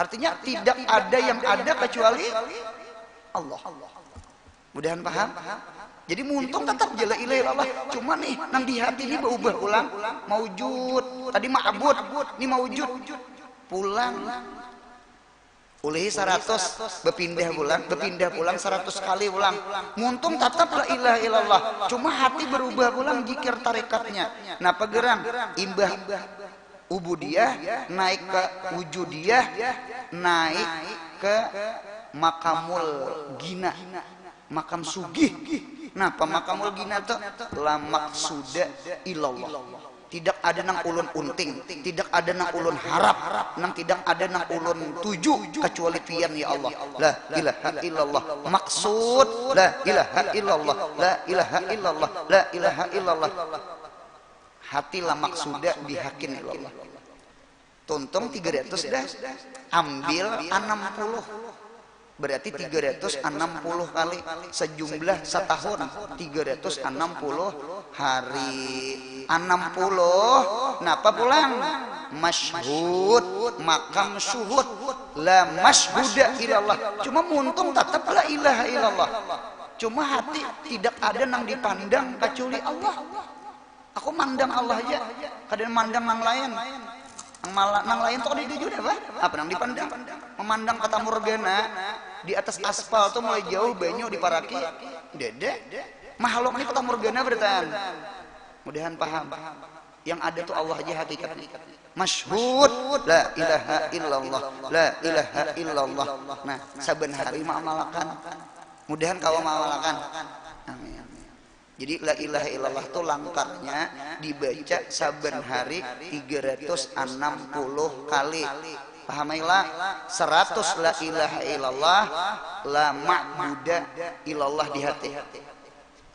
Artinya tidak ada yang ada kecuali Allah. Mudahan paham. Jadi muntung tetap ja la ilaha illallah. Cuma nih nang di hati ini berubah ulang. Maujud. Tadi ma'bud, ini maujud. Pulang. Ulihi saratus, bepindah pulang, bepindah pulang saratus kali pulang. Muntung tatap la ilaha illallah. Cuma hati berubah pulang jikir tarikatnya. Napa gerang? Imbah ubudiyah, naik ke ujudiyah, naik ke makamul gina, makam sugih. Napa makamul gina tu? La maksuda illallah. Tidak ada nang ulun unting, tidak ada nang ulun harap, nang tidak ada nang ulun tuju kecuali pian ya Allah. La ilaha illallah. Maksud la ilaha illallah. La ilaha illallah. La ilaha illallah. Hati la maksuda bihakin illallah. Tuntung tiga ratus dah. Ambil anam puluh. Berarti tiga ratus anam puluh kali sejumlah setahun tiga ratus anam puluh hari. Anam puluh napa pulang? Masyhud, makam syuhud. La masyhuda ilallah. Cuma muntung tetap la ilaha illallah. Cuma hati tidak ada nang dipandang kecuali Allah. Aku mandang Allah aja, kada mandang nang lain. Nang mala, nang lain tuh kada dituju apa? Apa nang dipandang? Memandang fatamorgana di atas aspal tuh mulai jauh banyu diparaki. Dede. Makhluk ini fatamorgana berataan. Mudahan paham. Yang ada tuh Allah aja hakikatnya. Masyhud la ilaha illallah, la ilaha illallah. Nah, saban hari maamalakan. Mudahan kawa maamalakan. Amin. Jadi la ilaha illallah tu langkarnya dibaca saban hari tiga ratus anam puluh kali. Paham ai la? Seratus la ilaha illallah, la ma'buda illallah di hati.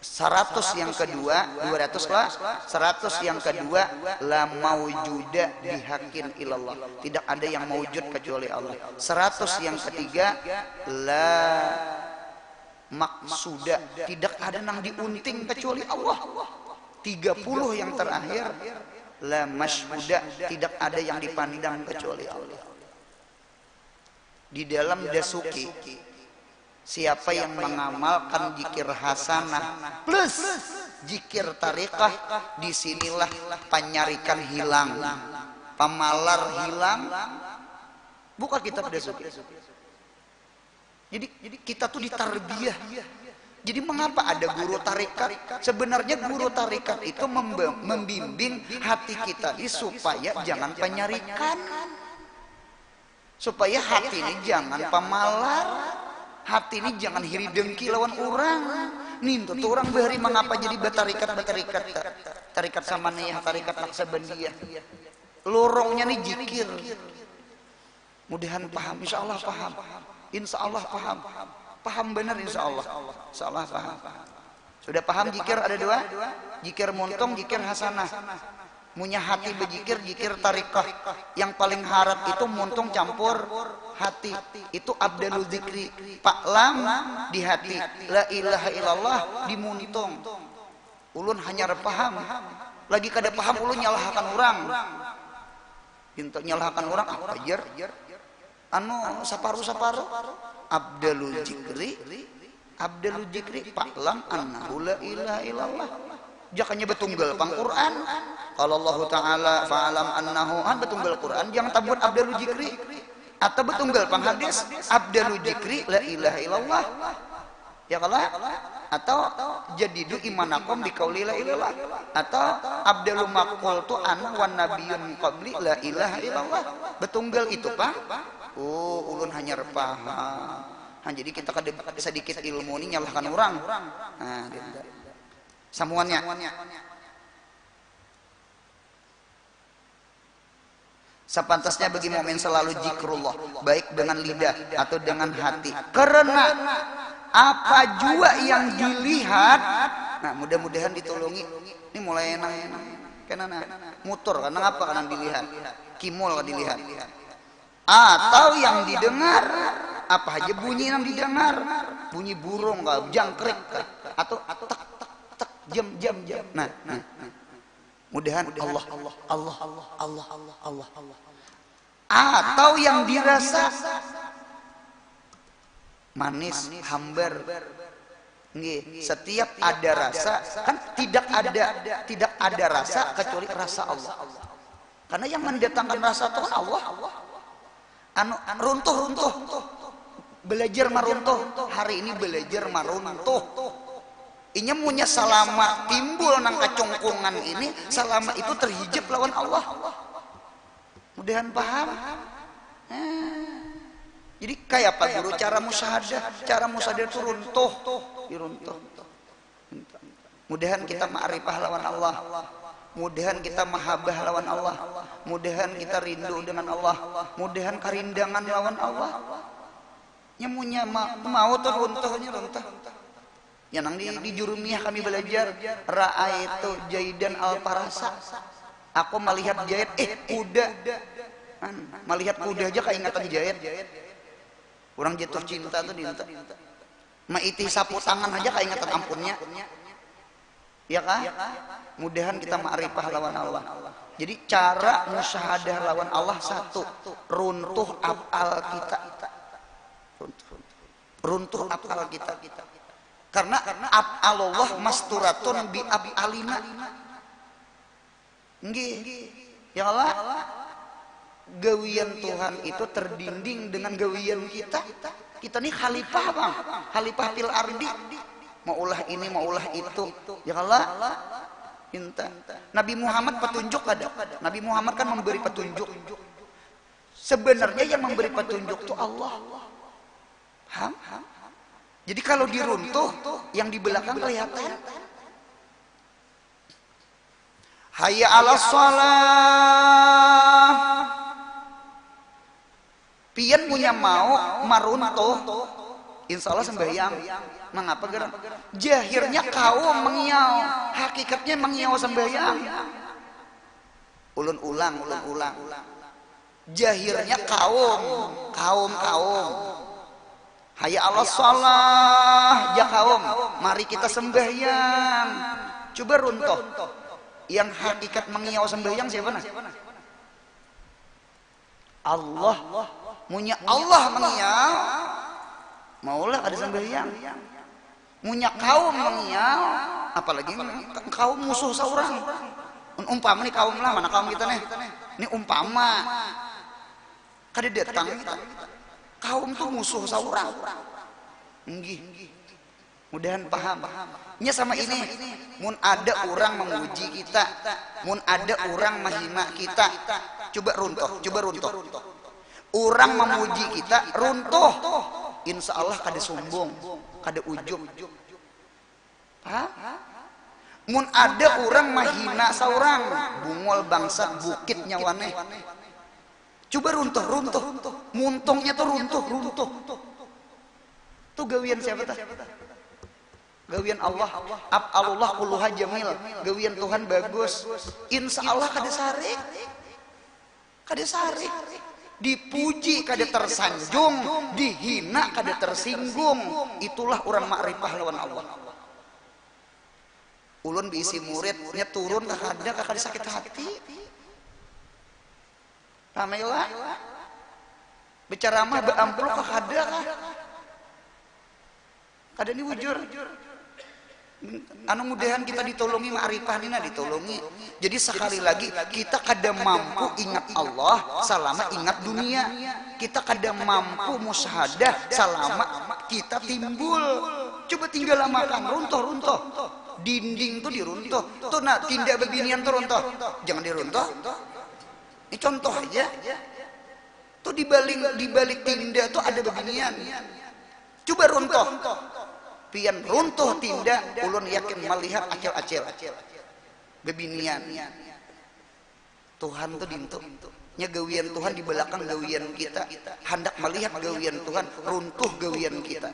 Seratus yang kedua, dua ratus lah, seratus yang kedua, la maujuda bihakin illallah. Tidak ada yang maujud kecuali Allah. Seratus yang ketiga, la maksuda. Tidak ada nang diunting kecuali Allah. Tiga puluh yang terakhir, la mashuda. Tidak ada yang dipandang kecuali Allah. Di dalam Dasuki, siapa yang mengamalkan jikir hasanah plus jikir tarikah, disinilah panyarikan hilang, pamalar hilang. Buka kitab Dasuki. Jadi kita tuh ditarbiyah. Jadi mengapa ada guru tarikat? Sebenarnya guru tarikat itu membimbing hati kita ini supaya jangan panyarikan. Supaya hati ini jangan pamalar, hati ini jangan hiri dengki lawan orang. Nintu tuh orang bahari mengapa jadi batarikat-batarikat, tarikat Samaniyah, tarikat Naksabandiah. Lorongnya nih jikir. Mudahan paham, insya Allah paham. Insya Allah paham. Paham benar insya Allah. Insya Allah paham. Sudah paham jikir ada dua? Jikir muntung, jikir hasanah. Munya hati bejikir, jikir tarikah. Yang paling harat itu muntung campur hati. Itu abdalul zikri. Pak lam di hati. La ilaha illallah di muntung. Ulun hanyar paham. Lagi kada paham ulun nyalahakan urang. Pintu nyalahakan urang apa jer? Anu saparu-saparu. Abdalul jikri, abdalul jikri, fa'lam annahu la ilaha illallah. Jakanya betunggal pang Quran. Kalau Allah Ta'ala fa'lam annahu, ah, betunggal Quran, jangan tabuat abdalul jikri. Atau betunggal pang hadis, abdalul jikri la ilaha illallah. Ya kala? Atau jadidu imanakum biqauli la ilaha illallah. Atau abdalu maqul tu ana wan nabiyun qabli la ilaha illallah. Betunggal itu pang. Oh, ulun hanyar paham. Nah, jadi kita kada sedikit ilmu ni nyalahkan orang. Nah, gitu. Samuannya. Sapantasnya bagi mukmin selalu zikrullah, baik dengan lidah atau dengan hati. Karena apa jua yang dilihat, nah, mudah-mudahan ditulungi. Ini mulai nang kena nah, mutur kan, nang apa kan dilihat? Kimul kan dilihat. Atau yang didengar, apa aja bunyi yang didengar, bunyi burung kah, jangkrik kah, atau tek tek tek, jam jam jam. Nah, nah. Mudahan Allah, Allah, Allah, Allah, Allah. Atau yang dirasa manis, hambar. Nggih, setiap ada rasa, kan tidak ada, tidak ada rasa kecuali rasa Allah. Karena yang mendatangkan rasa itu kan Allah. Anu, runtuh, runtuh. Belajar maruntuh. Hari ini belajar maruntuh. Inya munya salama timbul nang kacungkungan ini, salama itu terhijab lawan Allah. Mudahan paham. Nah. Jadi kaya apa guru cara musyahadah? Cara musyahadah itu runtuh, diruntuh. Mudahan kita ma'rifah lawan Allah. Mudahan kita mahabah lawan Allah. Mudahan kita rindu dengan Allah. Mudahan karindangan lawan Allah. Nya munya ma- mau tuh runtuhnya runtuh. Ya nang di, di Jurumiyah kami belajar. Ra'aitu Jaidan al Farasa. Aku melihat jait, eh, kuda. Kan, melihat kuda aja kaingatan jait. Orang jatuh cinta tuh dinta. Maiti sapu tangan aja kaingatan ampunnya. Ya kah? Mudahan kita ma'rifah lawan Allah. Jadi cara musyahadah lawan Allah satu, runtuh apal kita. Runtuh, runtuh apal kita. Karena af'alullah masturatun bi af'alina. Nggih. Ya Allah. Gawian Tuhan itu terdinding dengan gawian kita. Kita ni khalifah, Bang. Khalifah fil ardi. Mau ulah ini, mau ulah itu. Ya Allah. Inta. Nabi Muhammad petunjuk ada. Nabi Muhammad kan memberi petunjuk. Sebenarnya yang memberi petunjuk itu Allah. Ham? Jadi kalau diruntuh, yang di belakang kelihatan. Hayya ala shalah. Pian punya mau maruntuh. Insya Allah sembahyang. Mengapa gerang? Jahirnya kaum mengiau, hakikatnya mengiau sembahyang. Ulun ulang, ulun ulang. Jahirnya kaum, kaum, kaum. Haya Allah salah, ya kaum. Mari kita sembahyang. Coba runtuh. Yang hakikat mengiau sembahyang siapa nah? Allah. Munya Allah mengiau, maulah kada sembahyang. Munya kaum mengiau, apalagi kaum musuh seorang. Umpama nih kaum lah, mana kaum kita nih? Ini umpama kada datang kita. Kaum tuh musuh seorang. Enggih. Mudahan paham. Nya sama ini, mun ada orang memuji kita, mun ada orang menghina kita, coba runtuh, coba runtuh. Orang memuji kita runtuh, insya Allah kada sombong, kada ujub. Paham? Mun ada orang menghina seorang, bungol, bangsat, bukit nyawa nih. Coba runtuh, runtuh. Muntungnya tuh runtuh, runtuh. Tuh gawian siapa tuh? Gawian Allah. Af'alullah kulluha jamil. Gawian Tuhan bagus. Insya Allah kada sarik. Kada sarik. Dipuji kada tersanjung, dihina kada tersinggung. Itulah orang makrifah lawan Allah. Ulun diisi murid, nya turun ka kada, ka kada sakit hati. Ramai lah. Berceramah beamplop ka kada kah? Kada ni bujur. Anu mudahan kita ditolongi makrifah ni nah, ditolongi. Jadi sekali lagi kita kada mampu ingat Allah selama ingat dunia. Kita kada mampu musyahadah selama kita timbul. Coba tinggal makan, runtuh-runtuh. Dinding tuh diruntuh. Tuh nah, tindak bebinian tuh runtuh. Jangan diruntuh. Ini contoh aja. Tuh di balik, di balik tinda tuh ada bebinian. Coba runtuh. Pian runtuh tinda, ulun yakin melihat acil-acil. Bebinian. Tuhan tuh dintu. Nya gawian Tuhan di belakang gawian kita. Handak melihat gawian Tuhan, runtuh gawian kita.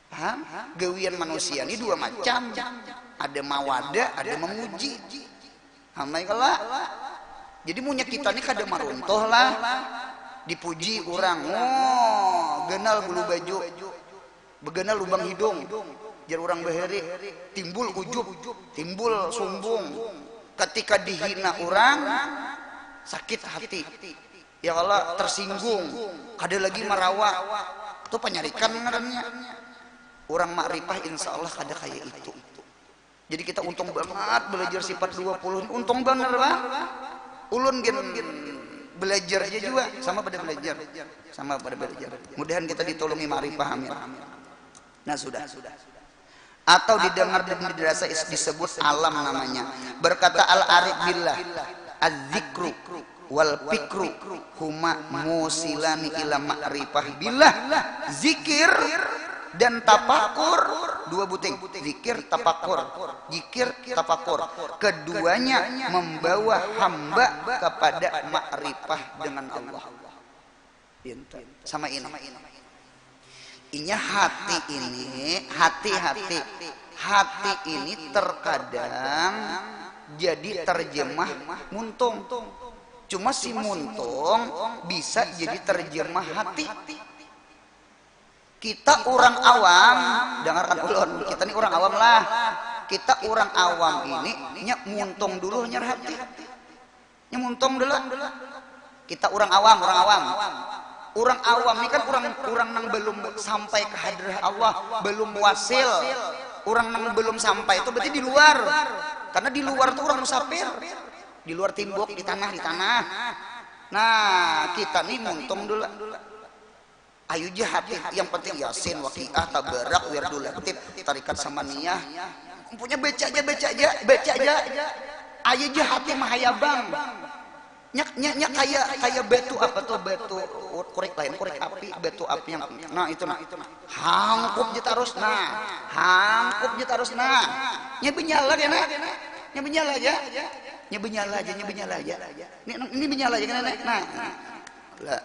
Paham? Gawian manusia ni dua macam. Ada mawada, ada memuji. Paham ai kalo? Jadi munnya kita ni kada maruntuh lah. Dipuji urang, oh, ganal bulu baju, beganal lubang hidung, jar urang bahari, timbul ujub, timbul sumbung. Ketika dihina urang, sakit hati. Ya Allah, tersinggung, kada lagi marawa. Tuh panyarikan ngarannya. Orang makrifah insya Allah kada kaya itu. Jadi kita untung banget belajar sifat dua puluh ini, untung bener bah. Ulun gin belajar aja juga, sama pada belajar. Sama pada belajar. Mudahan kita ditolongi makrifah, amin. Nah sudah. Atau didengar dan dirasa disebut alam namanya. Berkata al-arif billah, az-zikru wal fikru huma musilani ila ma'rifah billah. Zikir dan tapakur, dua buting. Zikir, tapakur. Zikir, tapakur. Keduanya membawa hamba kepada makrifah dengan Allah. Pintar. Sama ini. Inya hati ini, hati-hati. Hati ini terkadang jadi terjemah muntung. Cuma si muntung bisa jadi terjemah hati. Kita orang awam, dengarkan ulun, kita ni orang awam lah. Kita orang awam ini, nya muntung dulu hanyar hati. Nya muntung dulu. Kita orang awam, orang awam. Orang awam ni kan orang, orang nang belum sampai ke hadrah Allah, belum wasil. Orang nang belum sampai itu berarti di luar. Karena di luar tuh orang musafir. Di luar timbuk, di tanah, di tanah. Nah, kita ni muntung dulu. Ayu ja hati, yang penting Yasin, Waqiah, Tabarak, Wirdul Latif, Tarikat Samaniyah. Punya baca aja, baca aja, baca aja. Ayu ja hati mahayabang. Nyak, nyak, nyak kaya, kaya batu apa tuh, batu kurik lain, kurik api, batu api yang, nah itu nah. Hangkup ja tarus nah. Hangkup ja tarus nah. Nya benyala ya nah. Nya benyala ya. Nya benyala aja, nya benyala aja. Ini, ini benyala aja kan nah. La,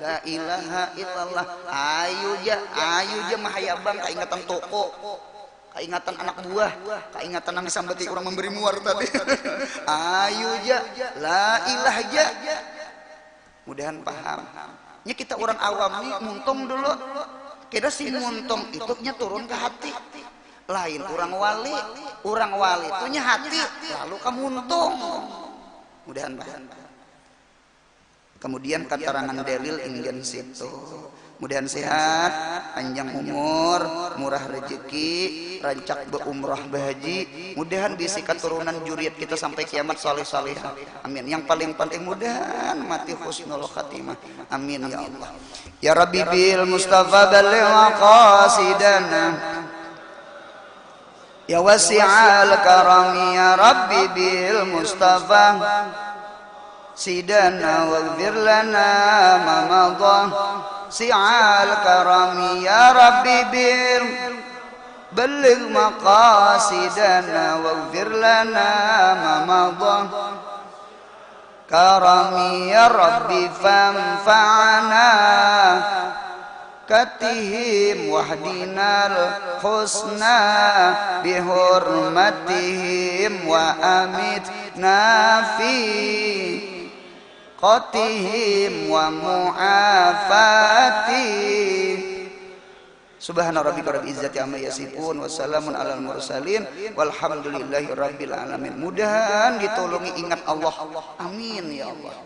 la ilaha illallah. Ayu ja, ayu ja mahayabang, kaingatan toko, kaingatan anak buah, kaingatan nang disambati urang mambari muar tadi. Ayu ja, la ilah ja. Mudahan paham. Nya kita urang awam ni muntung dulu. Kira si muntung itu nya turun ke hati. Lain urang wali. Urang wali tu nya hati, lalu ka muntung. Mudahan paham. Kemudian keterangan dalil inggan situ. Mudahan sehat, panjang umur, murah rezeki, rancak beumrah behaji. Mudahan bisi keturunan juriat kita sampai kiamat saleh salehah. Amin. Yang paling penting mudahan mati husnul khatimah. Amin ya Allah. Ya Rabbi bil Mustafa balligh maqasidana. Ya wasi'al karami ya Rabbi bil Mustafa sidana waghfir lana ma madha. Si'al karami ya Rabbi bil balligh maqasidana waghfir lana ma madha. Karami ya Rabbi fanfa'na katihim wahdinal husna bihurmatihim wa amitna fi qatihim wa mu'afati. Subhana rabbika rabbil izzati amma yasifun wa salamun alal mursalin walhamdulillahi rabbil alamin. Mudahan ditolongi ingat Allah. Amin ya Allah.